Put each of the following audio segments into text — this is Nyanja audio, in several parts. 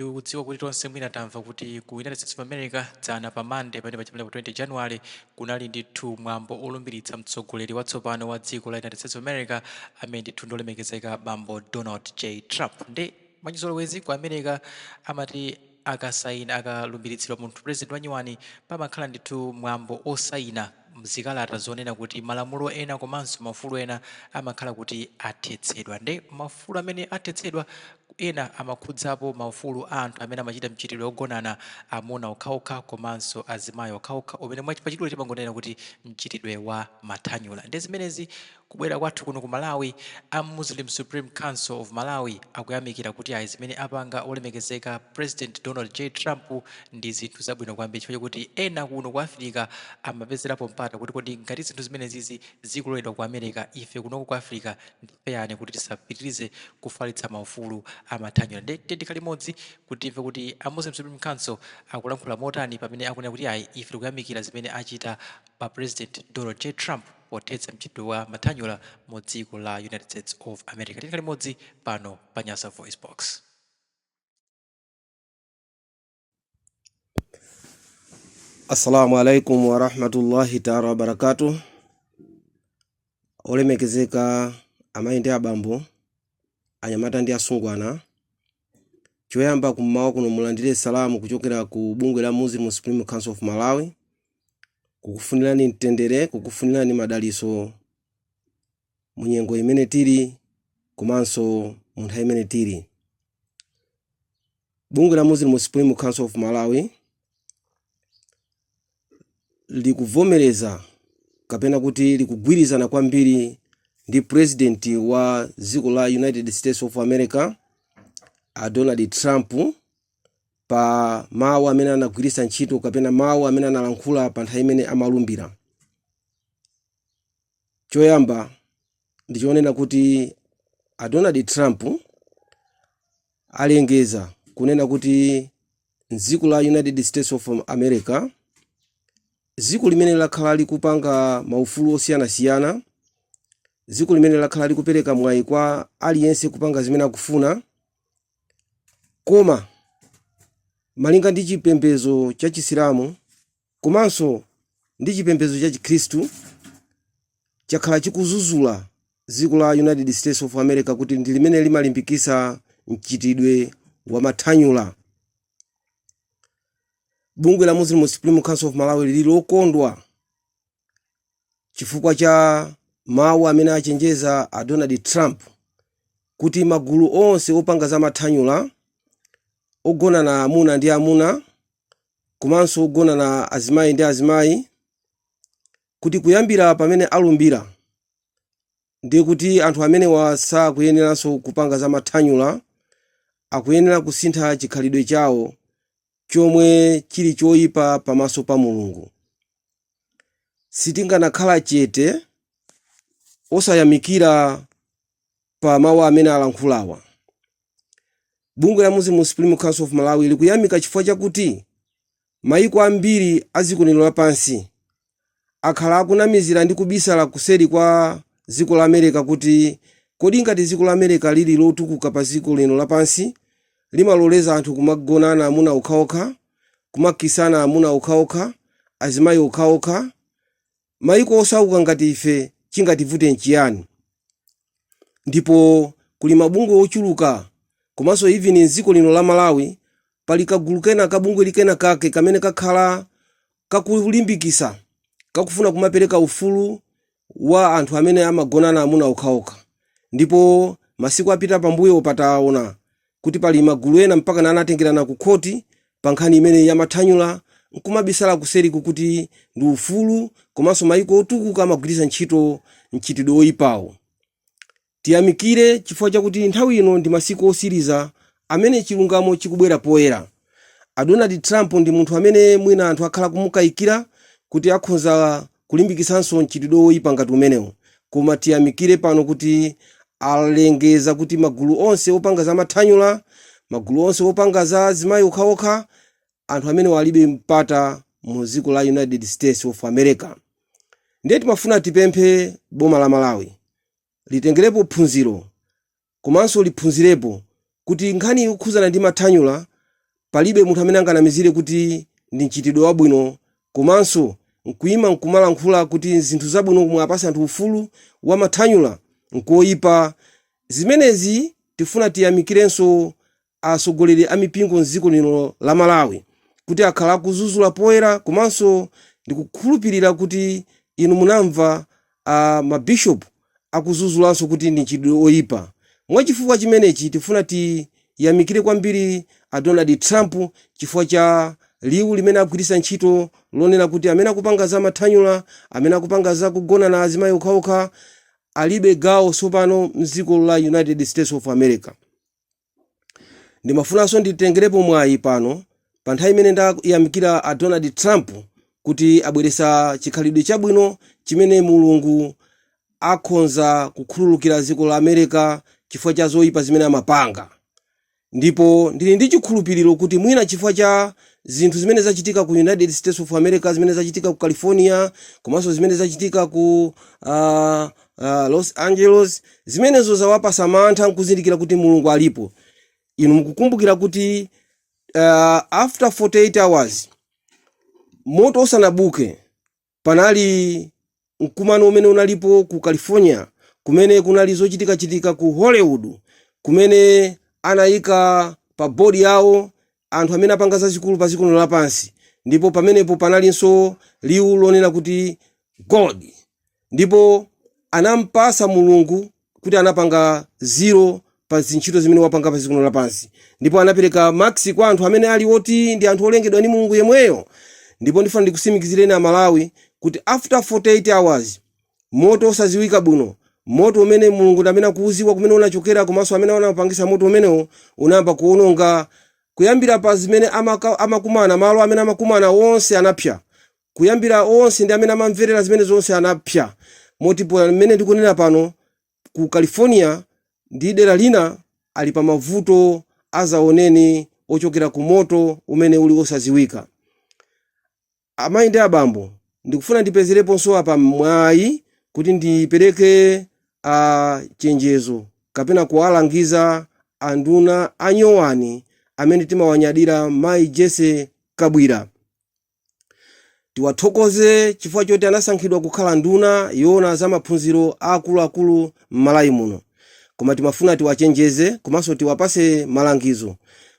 Ndikudziwa kuti tonse mwina tamva kuti ku United States of America dzana pa Monday, pamene pa 20 January, kunali ndithu mwambo olumbiritsa mtsogoleri watsopano wa dziko la United States of America, amene ndithu ndiolemekezeka bambo Donald J Trump. Ndi mwachizolowezi ku America amati akasayina, akalumbiritsidwa munthu president wanyuwani, pamakhala ndithu mwambo osayina mzikalata zonena kuti malamulo ena komanso maufulu ena amakhala kuti athetsedwa. Ndi maufulu amene athetsedwa ena amakhudzapo maufulu a anthu amene amachita mchitidwe ogonana amuna okhaokha komanso azimayi okhaokha, umene pachidule timangonena kuti mchitidwe wa mathanyula. Ndi zimenezi kubwera kwathu kuno ku Malawi, a Muslim Supreme Council of Malawi akuyamikira kuti ayi, zimene apanga olemekezeka President Donald J Trump ndi zinthu zabwino kwambiri, chifukwa chakuti ena kuno ku Africa amapezerapo mpata kuti kodi ngati zinthu zimenezizi zikuloledwa ku America, ife kunoko ku Africa ndife yani kuti tisapitirize kufalitsa maufulu amathanyula? Ndi tikhale limodzi kuti timve kuti a Muslim Supreme Council akulankhula motani pamene akunena kuti ayi, ife tikuyamikira zimene achita pa President Donald J Trump pothetsa mchitidwe wa mathanyula mu dziko la United States of America. Tikhale limodzi pano pa Nyasa Voice Box. Assalamu alaikum warahmatullahi taala wabarakatuh. Olemekezeka amayi ndi abambo, anyamata ndi asungwana, choyamba kummawa kuno mulandire salamu kuchokera ku bungwe la Muslim Supreme Council of Malawi, kukufunirani mtendere, kukufunirani madaliso mu nyengo imene tili komanso mu nthawi imene tili. Bungwe la Muslim Supreme Council of Malawi likuvomereza kapena kuti likugwirizana kwambiri ndi president wa dziko la United States of America, a Donald Trump, pa mawu amene anagwiritsa ntchito kapena mawu amene analankhula pa nthawi imene amalumbira. Choyamba ndichonena kuti a Donald Trump alengeza kunena kuti mdziko la United States of America, dziko limene lakhala likupanga maufulu osiyanasiyana, dziko limene lakhala likupereka mwayi kwa aliyense kupanga zimene akufuna, koma malinga ndi chipembedzo cha Chisilamu komanso ndi chipembedzo cha Chikhristu, chakhala chikuzuzula dziko la United States of America kuti ndi limene limalimbikitsa mchitidwe wa mathanyula. Bungwe la Muslim Supreme Council of Malawi lili lokondwa chifukwa cha mawu amene achenjeza a Donald Trump kuti magulu onse opanga za mathanyula, ogonana amuna ndi amuna komanso ogonana azimayi ndi azimayi, kuti kuyambira pamene alumbira ndiye kuti anthu amenewa sakuyeneranso kupanga za mathanyula, akuyenera kusintha chikhalidwe chawo chomwe chili choyipa pamaso pa Mulungu. Sitinganakhala chete osayamikira pa mawu amene alankhulawa. Bungwe la Muslim Supreme Council of Malawi likuyamika chifukwa chakuti mayiko ambiri a dziko lino lapansi akhala akunamizira ndi kubisala kuseri kwa dziko la America kuti kodi ngati dziko la America lili lotukuka pa dziko lino lapansi, limaloleza anthu kumagonana amuna okhaokha, kumakisana amuna okhaokha, azimayi okhaokha, mayiko osauka ngati ife chingativute nchiyani? Ndipo kuli mabungwe ochuluka, komanso even mdziko lino la Malawi pali kagulu kena, kabungwe likena kake kamene kakhala kakulimbikisa, kakufuna kumapereka ufulu wa anthu amene amagonana amuna okhaokha. Ndipo masiku apita pambuyo pataona kuti pali magulu ena mpaka anatengerana ku khoti pa nkhani imene yamathanyula, nkumabisala kuseriku kuti ndi ufulu komanso mayiko otukuka amagwiritsa ntchito mchitidwe woyipawo. Tiyamikire chifukwa chakuti nthawi ino ndi masiku osiriza amene chilungamo chikubwera poyera. A Donald Trump ndi munthu amene mwina anthu akhala kumukayikira kuti akhonza kulimbikitsanso mchitidwe woyipa ngati umenewu, koma tiyamikire pano kuti alengeza kuti magulu onse opanga za mathanyula, magulu onse opanga za azimayi okhaokha, anthu amenewa alibe mpata mu dziko la United States of America. Ndiye timafuna tipemphe boma la Malawi litengerepo phunziro komanso liphunzirepo kuti nkhani yokhuzana ndi mathanyula Palibe munthu amene anganamizire kuti ndi mchitidwe wabwino, komanso nkuima nkumalankhula kuti zinthu zabwino mwapasa anthu ufulu wa mathanyula nkoyipa. Zimenezi tifuna tiyamikirenso atsogoleri a mipingo mdziko lino la Malawi kuti akhala akuzuzula poyera, komanso ndikukhulupirira kuti inu munamva mabishopu akuzuzulanso kuti ndi mchitidwe oyipa. Mwachifukwa chimenechi tifuna tiyamikire kwambiri a Donald Trump chifukwa cha liwu limene agwiritsa ntchito lonena kuti amene akupanga za mathanyula, amene akupanga za kugonana azimayi okhaokha, alibe gawo tsopano mdziko la United States of America. Ndimafunanso nditengerepo mwayi pano pa nthawi imene ndayamikira a Donald Trump kuti abweresa chikhalidwe chabwino chimene Mulungu akhonza kukhululukira dziko la America chifukwa cha zoyipa zimene amapanga. Ndipo ndili ndi chikhulupiriro kuti mwina chifukwa cha zinthu zimene zachitika ku United States of America, zimene zachitika ku California, komanso zimene zachitika ku Los Angeles, zimenezo zawapasa mantha nkuzindikira kuti Mulungu alipo. Inu mukukumbukira kuti after 48 hours moto usanabuke, panali mkumano umene unalipo ku California, kumene kunali zochitikachitika ku Hollywood, kumene anayika pa bodi yawo anthu amene apanga zazikulu pa dziko lino lapansi, ndipo pamenepo panalinso liwu lonena kuti God, ndipo anampasa Mulungu kuti anapanga zero pa zintchito zimene wapanga pa dziko lino lapansi, ndipo anapereka marks kwa anthu amene ali oti ndi anthu olengedwa ndi Mulungu yemweyo. Ndipo ndifuna ndikusimikizireni Amalawi kuti after 48 hours moto osaziwika bwino, moto umene Mulungu ndi amene akuuziwa kumene unachokera komanso amene anapangisa moto umenewo, unayamba kuwononga kuyambira pa zimene amakumana, malo amene amakumana onse anapsa, kuyambira onse ndi amene amamverera zimene zonse anapsa, moti pamene ndikunena pano ku California ndi dera lina ali pa mavuto azaoneni ochokera ku moto umene uli osaziwika. Amayi ndi abambo, ndikufuna ndipezereponso apa mwayi kuti ndipereke chenjezo kapena kuwalangiza anduna anyowani amene timawanyadira, mayi Jessie Kabwila. Tiwathokoze chifukwa choti anasankhidwa kukhala nduna yoona za maphunziro akuluakulu m'Malawi muno, koma timafuna tiwachenjeze komanso tiwapase malangizo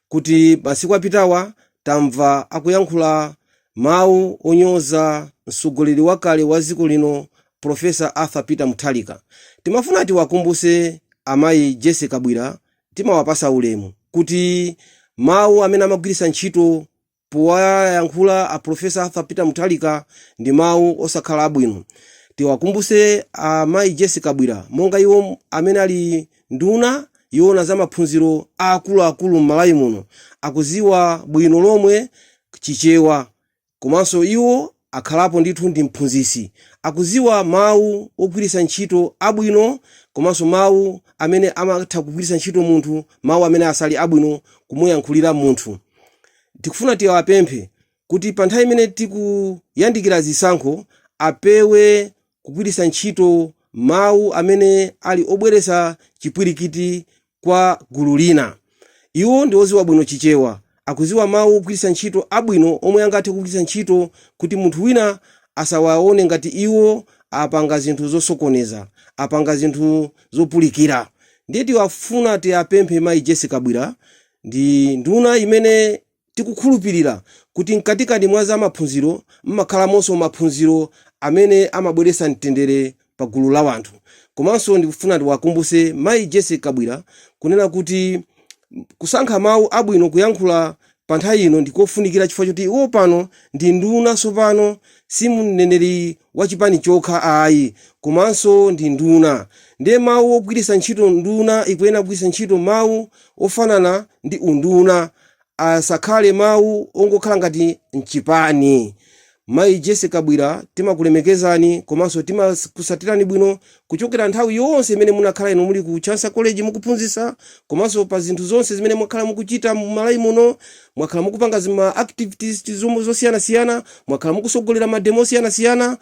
kuti masiku apitawa tamva akuyankhula mawu onyoza mtsogoleri wakale wa dziko lino, Professor Arthur Peter Mutharika. Timafuna tiwakumbuse amayi Jessie Kabwila, timawapasa ulemu, kuti mawu amene amagwiritsa ntchito powayankhula a Professor Arthur Peter Mutharika ndi mawu osakhala abwino. Tiwakumbuse amayi Jessie Kabwila, monga iwo amene ali nduna yoona za maphunziro akuluakulu m'Malawi muno, akuziwa bwino lomwe Chichewa, komanso iwo akhalapo ndithu ndi mphunzitsi, akuziwa mawu ogwiritsa ntchito abwino komanso mawu amene amatha kugwiritsa ntchito munthu, mawu amene asali abwino kumuyankhulira munthu. Tikufuna tiwapemphe kuti pa nthawi imene tikuyandikira zisankho apewe kugwiritsa ntchito mawu amene ali obweretsa chipwirikiti kwa gulu lina. Iwo ndi oziwa bwino Chichewa, akuziwa mawu ogwiritsa ntchito abwino omwe angathe kugwiritsa ntchito kuti munthu wina asawaone ngati iwo apanga zinthu zosokoneza, apanga zinthu zopulikira. Ndiye tiwafuna tiapemphe mayi Jessie Kabwila, ndi nduna imene tikukhulupirira kuti mkatikati mwa za maphunziro mmakhalamonso maphunziro amene amabweretsa mtendere pa gulu la wanthu. Komanso ndikufuna ndiwakumbuse mayi Jessie Kabwila kunena kuti kusankha mawu abwino kuyankhula pa nthawi ino ndikofunikira, chifukwa choti iwo pano ndi nduna tsopano, si mneneri wa chipani chokha ayi, komanso ndi nduna. Ndiye mawu ogwiritsa ntchito, nduna ikuyenera kugwiritsa ntchito mawu ofanana ndi unduna, asakhale mawu ongokhala ngati mchipani. Mayi Jessie Kabwila, timakulemekezani komanso timakusatirani bwino kuchokera nthawi yonse imene munakhala inu muli ku Chancellor College mukuphunzitsa, komanso pa zinthu zonse zimene mwakhala mukuchita m'Malawi muno. Mwakhala mukupanga zima activities zosiyanasiyana, mwakhala mukusogolera mademo osiyanasiyana,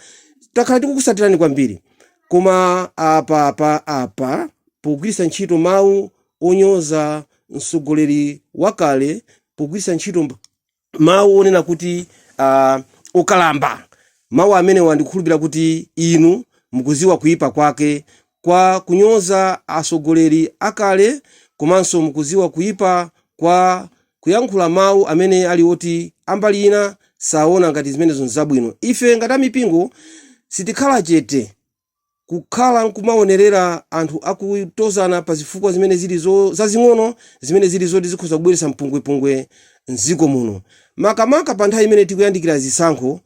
takhala tikukusatirani kwambiri. Koma apa pogwiritsa ntchito mawu onyoza mtsogoleri wakale. pogwiritsa ntchito mawu onena kuti okalamba. Mawu amenewa ndikukhulupirira kuti inu mukuziwa kuyipa kwake kwa kunyoza atsogoleri akale, komanso mukuziwa kuyipa kwa kuyankhula mawu amene ali oti ambali ina saona ngati zimenezo nzabwino. Ife ngati amipingo sitikhala chete kukhala nkumaonerera anthu akutozana pa zifukwa zimene zili zazing'ono, zimene zili zoti zikhoza kubweretsa mpungwepungwe mdziko muno, makamaka pa nthawi imene tikuyandikira zisankho.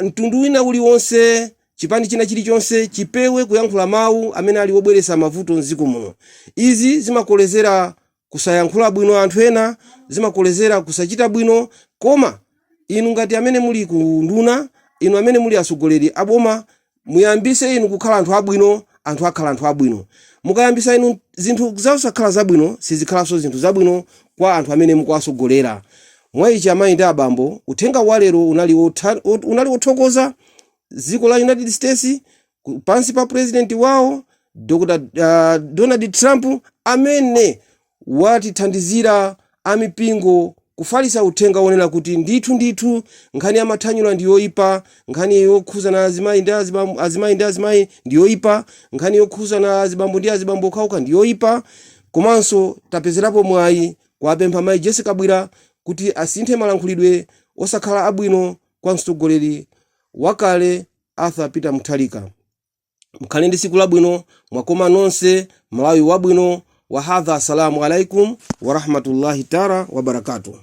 Mtundu wina uliwonse, chipani china chilichonse chipewe kuyankhula mawu amene ali wobweretsa mavuto mdziko muno. Izi zimakolezera kusayankhula bwino anthu ena, zimakolezera kusachita bwino. Koma inu ngati amene muli ku nduna, inu amene muli atsogoleri aboma, muyambise inu kukhala anthu abwino, anthu akhala anthu abwino. Mukayambisa inu zinthu zosakhala zabwino, sizikhalanso zinthu zabwino kwa anthu amene mukuwasogolera. Mwa ichi, amayi ndi abambo, uthenga wa lero unali wothokoza dziko la United States pansi pa president wawo Dr. Donald Trump, amene watithandizira amipingo kufalitsa uthenga wonena kuti ndithu ndithu nkhani ya mathanyula ndi yoyipa, nkhani yokhuzana azimayi ndi azibambo, azimayi ndi azimayi ndi yoyipa, nkhani yokhuzana azibambo ndi azibambo okhaokha ndi yoyipa. Komanso tapezerapo mwayi kuwapempha mayi Jessie Kabwila kuti asinthe malankhulidwe osakhala abwino kwa mtsogoleri wakale Arthur Peter Mutharika. Mukhale ndi tsiku labwino, mwakoma nonse, Malawi wabwino. Wahadha, assalamu alaikum warahmatullahi taala wabarakatuh.